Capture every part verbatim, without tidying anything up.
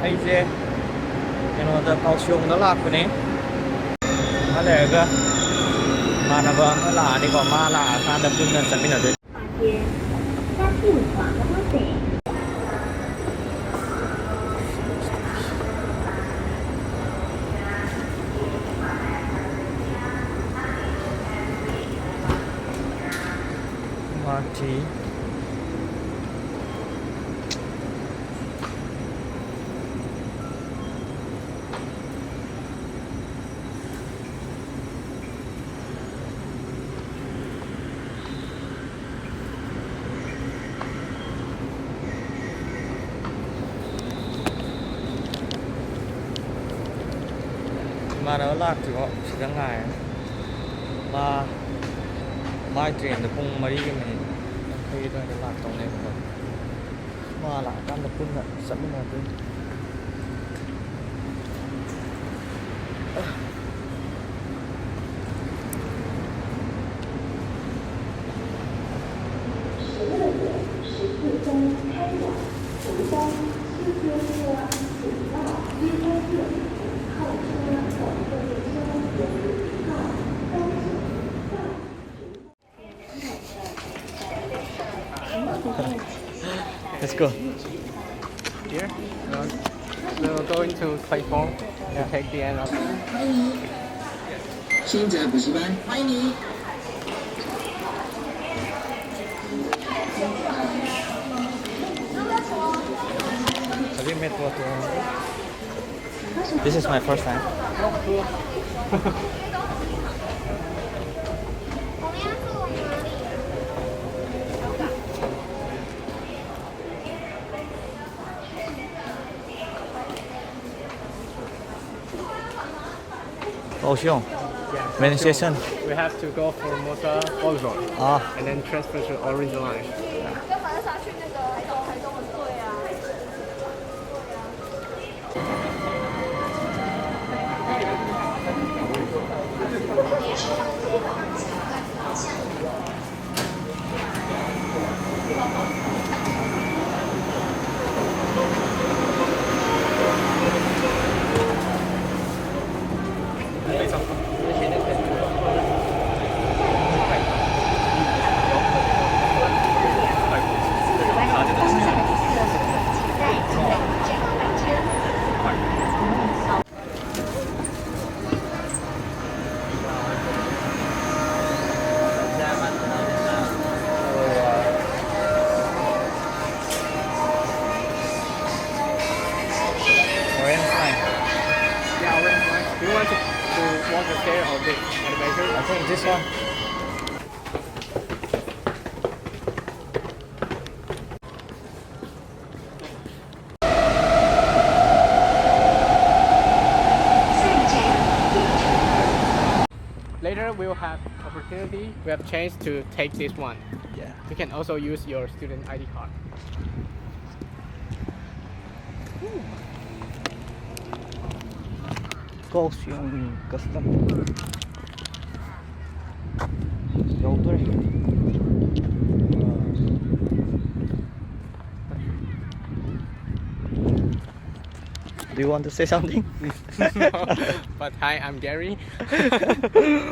ꯑꯩꯁꯦ ꯀꯩꯅꯣꯗ, ꯀꯥꯎꯁꯤꯌꯣꯡꯗ ꯂꯥꯛꯄꯅꯦ꯫ ꯉꯥꯏꯍꯥꯛ ꯂꯩꯔꯒ ꯏꯃꯥꯟꯅꯕ ꯑꯃ ꯂꯥꯛꯑꯅꯤꯀꯣ, ꯃꯥ ꯂꯥꯛꯑꯀꯥꯟꯗ ꯄꯨꯟꯅ ꯆꯠꯃꯤꯟꯅꯗꯣꯏꯅꯦ꯫ ꯃꯥꯊꯤ꯫ ꯏꯃꯥꯟꯅꯕ ꯂꯥꯛꯇ꯭ꯔꯤꯕꯣ ꯁꯤꯗ ꯉꯥꯏꯔꯦ꯫ ꯃꯥ, ꯃꯥꯏ ꯇ꯭ꯔꯦꯟꯗꯣ ꯄꯨꯡ ꯃꯔꯤꯒ ꯃꯤꯅꯤꯠ ꯌꯥꯡꯈꯩ ꯑꯗꯨꯋꯥꯏꯗ ꯂꯥꯛꯇꯧꯅꯦꯕꯀꯣ꯫ ꯃꯥ ꯂꯥꯛꯑꯀꯥꯟꯗ ꯄꯨꯟꯅ ꯆꯠꯃꯤꯟꯅꯗꯣꯏꯅꯤ꯫ Let's go. Here, uh, we're going to platform to take the end of. 现在不是班，欢迎你。 Have you met Tuan? This is my first time. Oh, sure. Yeah. Many station. We have to go for Motor Old Road. Ah. And then transfer to Orange Line. I think this one. Later, we will have opportunity. We have chance to take this one. Yeah. You can also use your student I D card. Kaohsiung Custom. ꯌꯧꯗꯣꯔꯦ꯫ Do you want to say something? But hi, I'm Gary.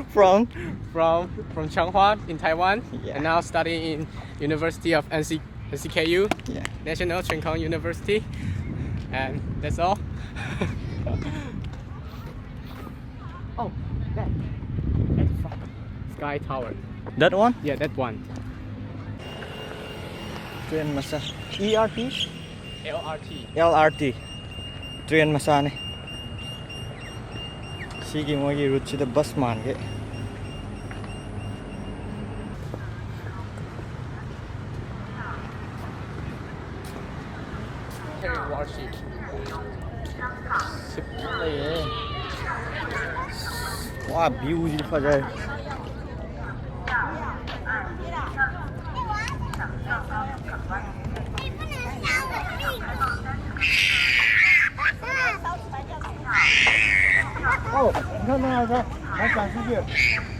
From? From, from Changhua in Taiwan, yeah, and now studying in University of N C, N C K U, yeah, National Cheung Kong University, and that's all. Oh, that, that's from Sky Tower. That one? Yeah, that one. Train ꯃꯆꯥ꯫ E R T? L R T. L R T. Train ꯃꯆꯥꯅꯤ꯫ ꯁꯤꯒꯤ ꯃꯣꯏꯒꯤ routeꯁꯤꯗ bus ꯃꯥꯟꯒꯦ꯫ Warship꯫ Ship ꯂꯩꯌꯦ꯫ ꯋꯥ, viewꯁꯤꯗꯤ ꯐꯖꯔꯦ꯫ Oh, 你看那个，还转出去。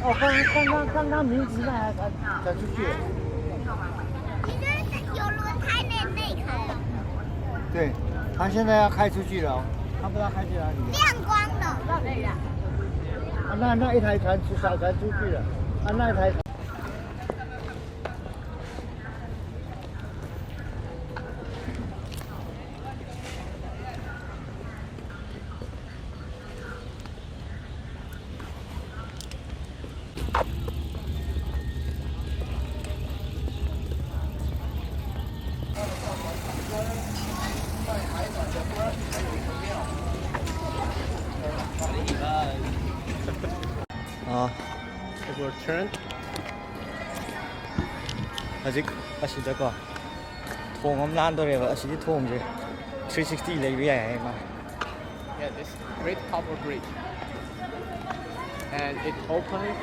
哦，刚刚刚刚刚刚名字那还还转出去。你这是有轮胎的那一台哦。对，他现在要开出去了哦，他不知道开去哪里了。亮光的。啊，那那一台船出小船出去了，啊，那一台。 아, It will turn. ꯍꯧꯖꯤꯛ ꯑꯁꯤꯗꯀꯣ ꯊꯣꯡ ꯑꯃ ꯂꯥꯟꯗꯣꯔꯦꯕ꯫ ꯑꯁꯤꯒꯤ ꯊꯣꯡꯁꯦ ꯊ꯭ꯔꯤ ꯁꯤꯛꯁꯇꯤ ꯂꯩꯕ ꯌꯥꯏ ꯍꯥꯏ ꯃꯥ꯫ Yeah, this great covered bridge. And it opened.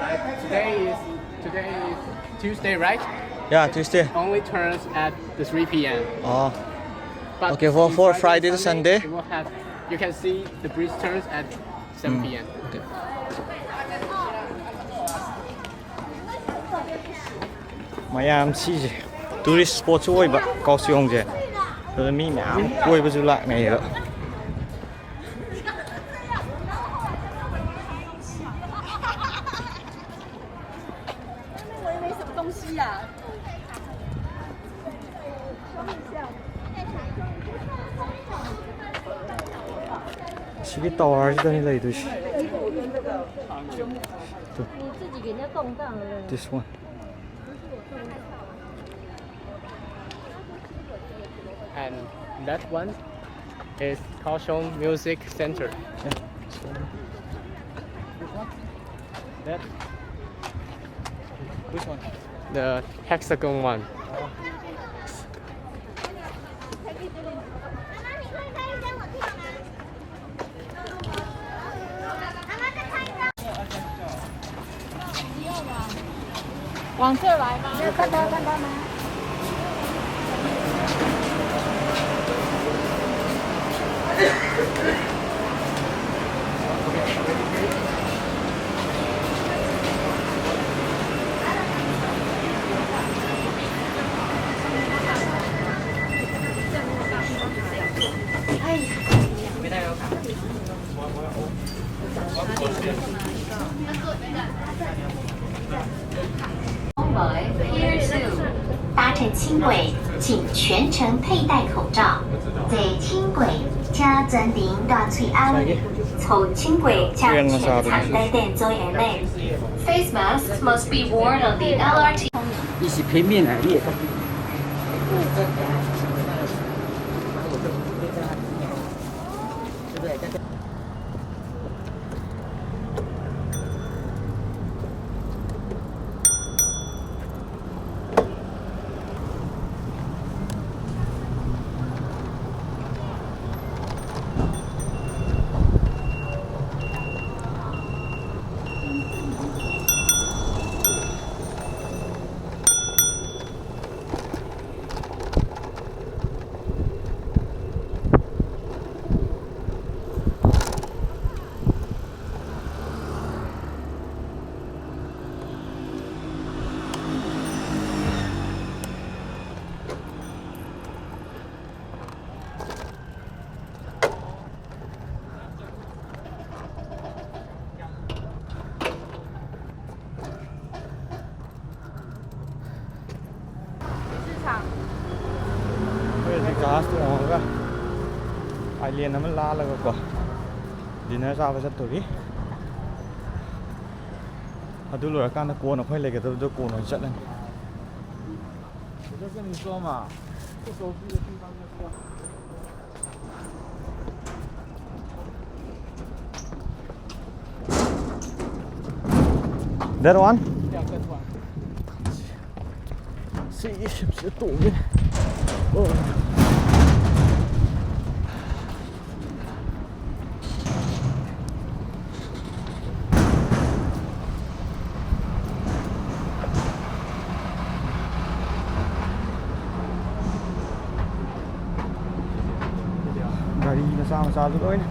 Like, today is today is Tuesday, right? Yeah, Tuesday. Only turns at the three p.m. Oh. But okay, for, for Friday to Sunday, Sunday, you will have, you can see the bridge turns at seven p.m. Okay. ꯃꯌꯥꯝ ꯁꯤꯁꯦ tourist spotꯁꯨ ꯑꯣꯏꯕ ꯀꯥꯎꯁꯤꯌꯣꯡꯁꯦ, ꯑꯗꯨꯗ ꯃꯤ ꯃꯌꯥꯝ ꯀꯣꯏꯕꯁꯨ ꯂꯥꯛꯅꯩꯌꯦꯕ꯫ ꯁꯤꯒꯤ towerꯁꯤꯗꯅꯤ ꯂꯩꯗꯣꯏꯁꯦ꯫ This one. And that one is Kaohsiung Music Center. Yeah. That, which one? The hexagon one. 往这来吗？没有看到，看到吗？搭乘轻轨，请全程佩戴口罩。坐轻轨，请全程戴口罩。坐轻轨，请全程佩戴口罩。Face masks must be worn on the L R T. 一起拼命啊！你也看。 对不对？ ꯇꯣꯡꯉꯒ island ꯑꯃ ꯂꯥꯜꯂꯒꯀꯣ dinner ꯆꯥꯕ ꯆꯠꯇꯣꯔꯤ꯫ ꯑꯗꯨ ꯂꯣꯏꯔꯀꯥꯟꯗ ꯀꯣꯟꯅ ꯑꯩꯈꯣꯏ ꯂꯩꯒꯗꯕꯗꯣ ꯀꯣꯟꯅ ꯑꯣꯏꯅ ꯆꯠꯂꯅꯤ꯫ That one? Yeah, that one. ꯁꯤꯒꯤ ꯁꯤꯞꯁꯦ ꯇꯣꯡꯉꯦ꯫ ꯑꯣ꯫ ꯒꯥꯔꯤ ꯃꯆꯥ ꯃꯆꯥꯁꯨ ꯂꯣꯏꯅ꯫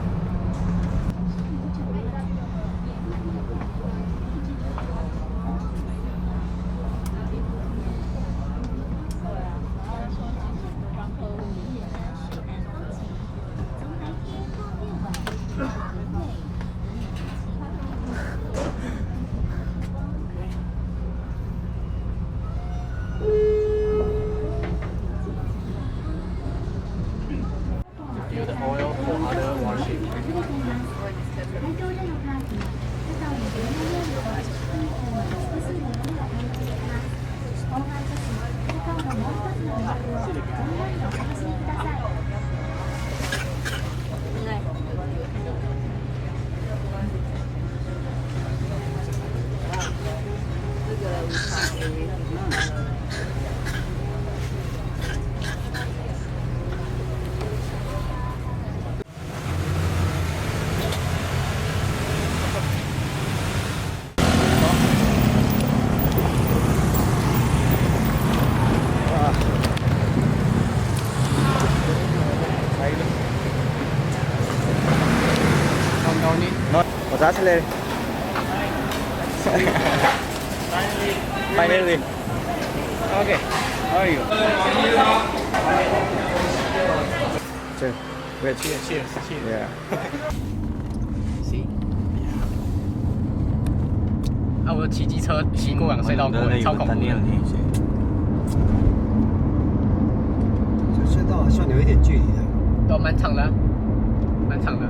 Fill the oil for other washing. ꯑꯣꯖꯥꯁꯨ ꯂꯩꯔꯦ꯫ Finally. Okay. How are you? Cheers. Wait. Cheers. Cheers. Cheers. Yeah. See? 啊，我骑机车骑过往隧道过，超恐怖的。 隧道算有一点距离的。都蛮长的啊，蛮长的。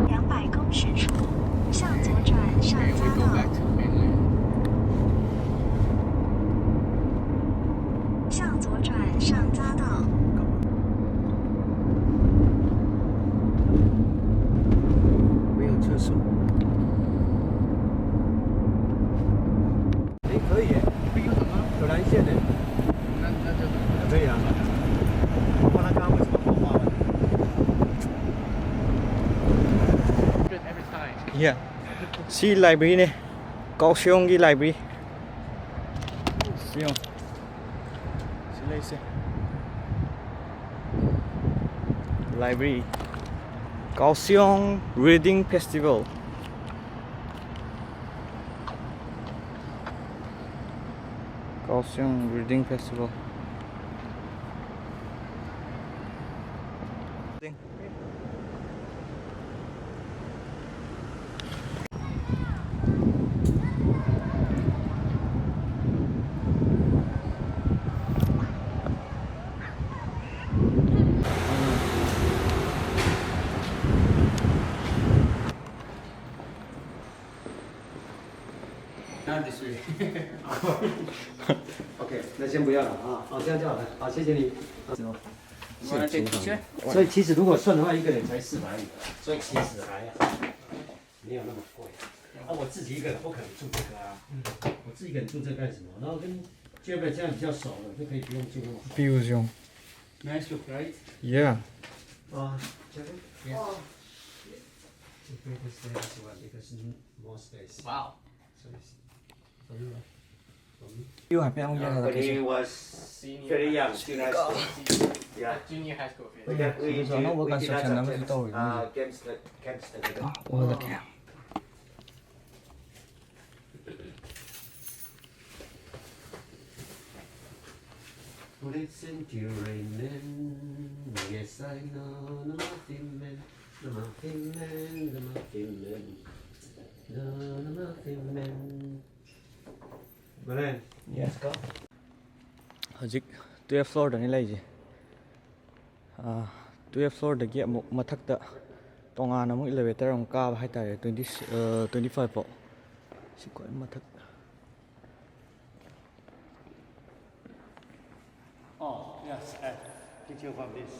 两百公尺处，向左转上 Maybe we 匝 go 道。 back to mainland. 向左转上匝道。没有车速。哎，可以耶，有蓝线的。那那就可以啊。我不知道他刚刚为什么不画了。Good every time. Yeah. ꯁꯤ library ꯅꯦ꯫ ꯀꯥꯎꯁꯤꯌꯣꯡꯒꯤ library꯫ ꯁꯤ ꯌꯦꯡꯉꯣ꯫ ꯁꯤ ꯂꯩꯁꯦ꯫ Library꯫ Kaohsiung Reading Festival꯫ Kaohsiung Reading Festival꯫ Not this way. OK，那先不要了啊。好，这样就好了。好，谢谢你。 Wanna take picture? 所以其实如果算的话，一个人才四百五，所以其实还好，没有那么贵。啊，我自己一个人不可能住这个啊，我自己一个人住这干什么？然后跟 Jeff 这样比较熟了，就可以不用住那么好。 Views 用。 Nice look, right? Yeah. 啊，这个 Yeah. 哦，这个是 one because more space. Wow. So it's for you, for me. You have been on Uh, when he was very young, junior high school. Yeah. Junior high school. We got, we, we did lots of games, uh, games that, games that we got. All the camp. Rain Man. Yes, I know the Muffin Man. The Muffin Man, the Muffin Man. The, the Muffin Man. Brian. Yes, go. ꯍꯧꯖꯤꯛ twelfth floorꯗꯅꯤ ꯂꯩꯔꯤꯁꯦ꯫ ꯑꯥ, twelfth floorꯗꯒꯤ ꯑꯃꯨꯛ ꯃꯊꯛꯇ ꯇꯣꯉꯥꯟꯅ ꯑꯃꯨꯛ elevator ꯑꯃꯨꯛ ꯀꯥꯕ ꯍꯥꯏꯇꯥꯔꯦ, twenty, ꯑꯥ, twenty five ꯐꯥꯎ꯫ ꯁꯤ ꯈ꯭ꯋꯥꯏ ꯃꯊꯛ꯫ Oh, yes, uh, picture of this.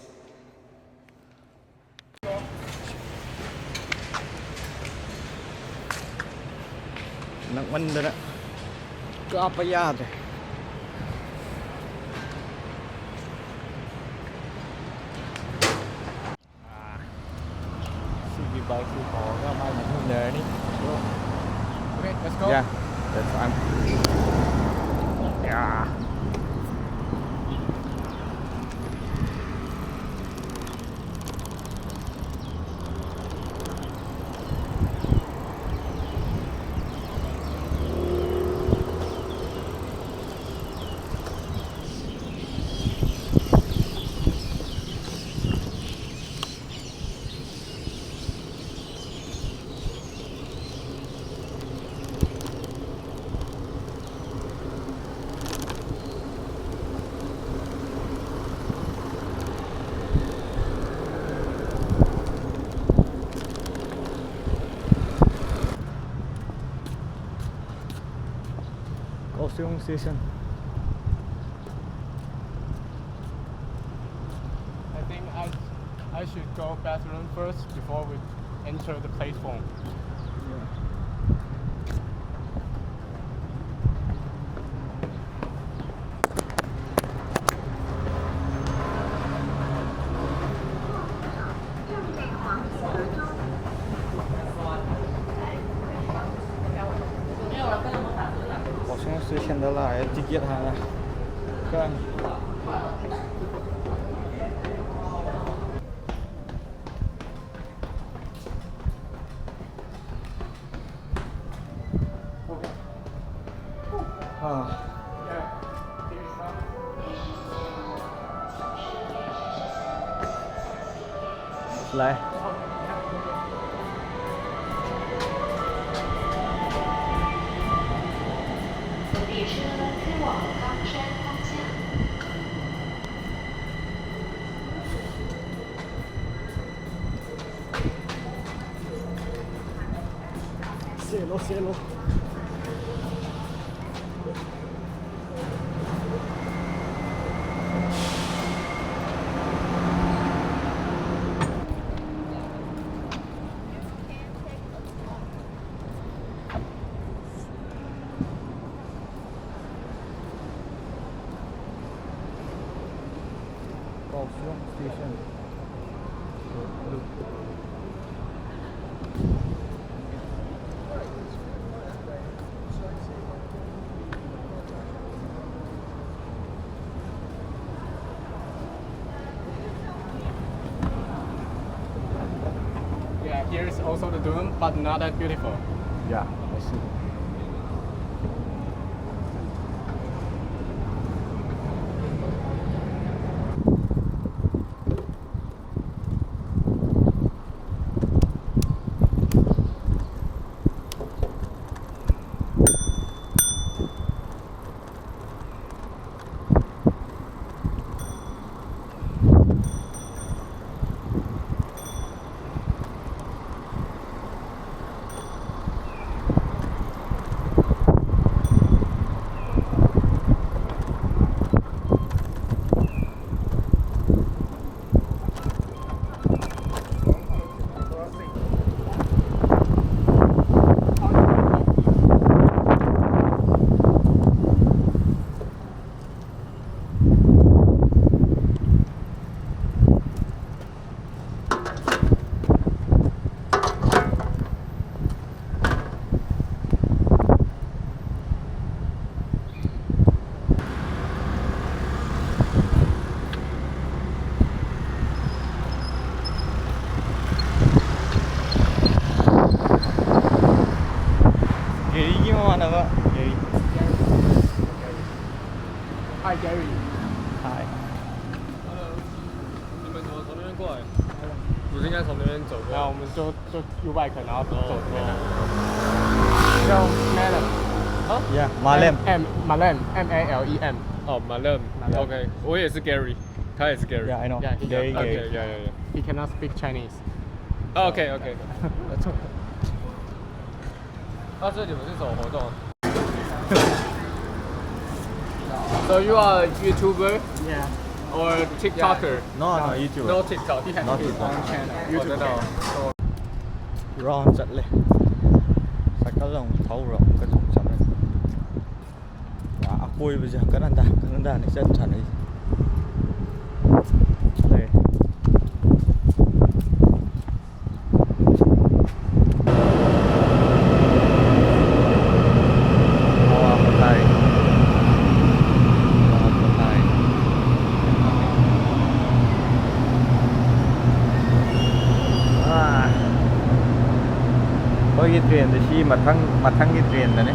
ꯅꯛꯃꯟꯗꯅ ꯀꯥꯞꯄ ꯌꯥꯗ꯭ꯔꯦ꯫ ꯁꯤꯒꯤ bikeꯁꯤ ꯇꯧꯔꯒ ꯃꯥꯏ ꯃꯅꯨꯡ ꯂꯩꯔꯅꯤ꯫ Okay, let's go. Yeah, that's fine. Yeah. Kaohsiung Station. I think I, I should go bathroom first before we enter the platform. Kaohsiung Stationꯗ ꯂꯥꯛꯑꯦ, ticket ꯍꯥꯟꯅ ꯀꯛꯑꯅꯤ꯫ ꯑꯥ꯫ 来。谢喽，谢喽。Kaohsiung Station. Yeah, here is also the dune, but not that beautiful. Yeah, I see. Gary 个嘛，那个 Gary。 Hi Gary。 Hi。 你们怎么从那边过来？我先就就 U bike，然后走这边的。叫 Malem。啊？ Yeah, Malem. M Malem，M A L E M。哦，Malem。 Malem。 OK，我也是 Gary，他也是 Gary。 Yeah, I know. Yeah, he Gary, got- Gary. OK，yeah yeah yeah。 He cannot speak Chinese。 OK OK。那这你们是什么活动？So you are YouTuber Yeah. or TikToker? No, no, YouTube. No TikTok. Not TikTok. 我知道。 Round ꯆꯠꯂꯦ꯫ Cycle ꯑꯃꯨꯛ ꯊꯧꯔ ꯑꯃꯨꯛꯀꯁꯨ ꯑꯃꯨꯛ ꯆꯠꯂꯦ꯫ ꯄꯨꯔꯥ ꯑꯀꯣꯏꯕꯁꯦ ꯍꯪꯀꯠ ꯍꯟꯗ ꯍꯪꯀꯠ ꯍꯟꯗꯅꯤ ꯆꯠ ꯁꯥꯟꯅꯩꯁꯦ꯫ ꯂꯩ꯫ ꯑꯋꯥꯡꯕ ꯇꯥꯏ꯫ ꯑꯋꯥꯡꯕ ꯇꯥꯏ꯫ ꯑꯥ꯫ ꯑꯩꯈꯣꯏꯒꯤ ꯇ꯭ꯔꯦꯟꯁꯦ ꯁꯤ ꯃꯊꯪ ꯃꯊꯪꯒꯤ ꯇ꯭ꯔꯦꯟꯗꯅꯦ꯫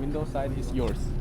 Window side is yours.